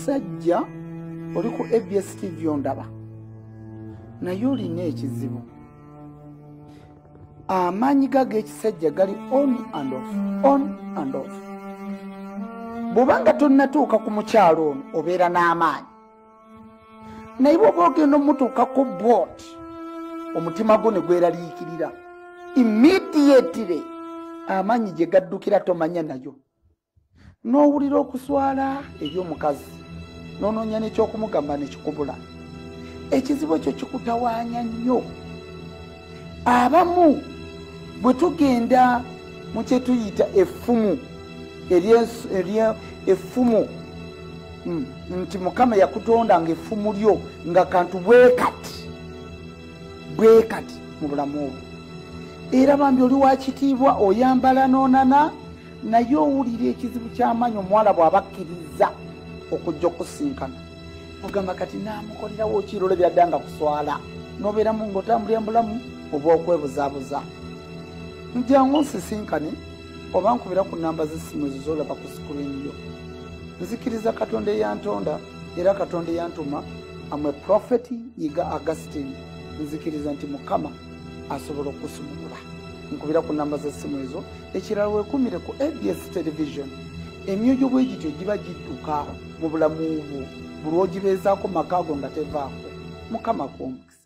Musajja oli ku ABS TV ondaba, naye olina ekizibu. Amaanyi ga ag'ekisajja gali on and off, on and off. Bw'obanga tonnatuuka ku mukyalo ono obeera n'amaanyi, naye bw'oba ogenda omutuukako bwot, omutima gwo ne gweraliikirira immediately, amaanyi gye gaddukira tomanya nayo, n'owulira okuswala eri omukazi, n'onoonya n'ekyokumugamba nekikubula. Ekizibu ekyo kikutawaanya nnyo. Abamu bwe tugenda mu kyetuyita effumu, effumu nti Mukama yakutonda nga effumu lyo nga kantu bwekati bwekati mu bulamu obwo, era bambi oli wa kitiibwa, oyambala n'onana, naye owulira ekizibu ky'amaanyi. Omuwala bw'abakkiriza okujja okusinkana, ogamba kati naamukolerawo kirolo byadda nga kuswala, n'obeeramu ng'otambulira mubulamu oba okwebuzaabuza. Njangu nsisinkane oba nkubira ku namba z'essimu ezo z'olaba ku screen yo. Nzikiriza Katonda eyantonda era Katonda eyantuma. Amwe Prophet Yiga Augustine. Nzikiriza nti Mukama asobola okusumulula. Nkubira ku namba z'essimu ezo. Ekirala, weekumire ku ABS Television. Emyoyo bwe gityo giba gidduka mu bulamu bwo, buli ogibeezaako maka ago nga tevaako. Mukama kwomukisa.